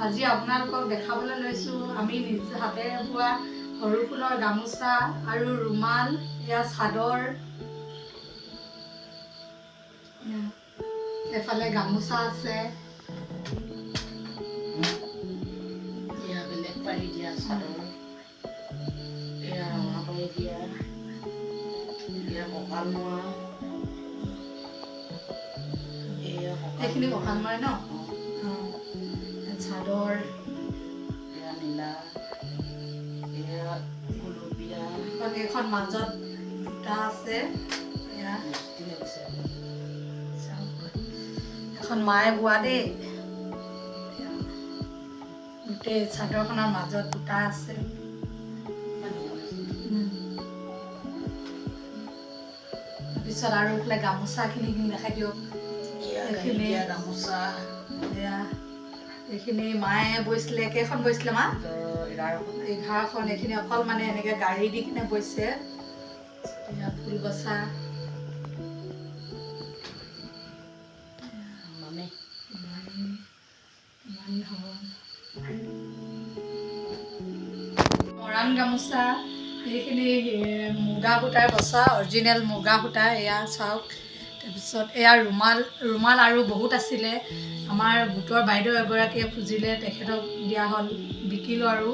আজি আপোনালোকক দেখাবলৈ লৈছোঁ আমি নিজ হাতেৰে বোৱা সৰু ফুলৰ গামোচা আৰু ৰুমাল, এয়া চাদৰ, এফালে গামোচা আছে, এয়া বেলেগ পাৰি দিয়া চাদৰ, এয়া ৰঙা পাৰি দিয়া, এয়া কঁকাল মৰা, এইখিনি কঁকাল মৰা ন, চাদৰ, এয়া নীলা, এয়া গুলপীয়া, এইখন মাজত দুটা আছে, এয়া এখন মায়ে বোৱা দেই। গোটেই চাদৰখনৰ মাজত দুটা আছে। তাৰপিছত আৰু এইফালে গামোচাখিনি দেখাই দিয়ক। এইখিনি গামোচা, এয়া এইখিনি মায়ে বৈছিলে। কেইখন বৈছিলে মা? 11খন। এইখিনি অকল মানে এনেকৈ গাড়ী দি কিনে বৈছে। এয়া ফুল বচা, মৰাণ গামোচা, এইখিনি মুগা সূতাৰ বচা, অৰিজিনেল মুগা সূতা, এয়া চাওক। তাৰপিছত এয়া ৰুমাল, ৰুমাল আৰু বহুত আছিলে, আমাৰ গোটৰ বাইদেউ এগৰাকীয়ে খুজিলে, তেখেতক দিয়া হ'ল, বিকিলোঁ আৰু।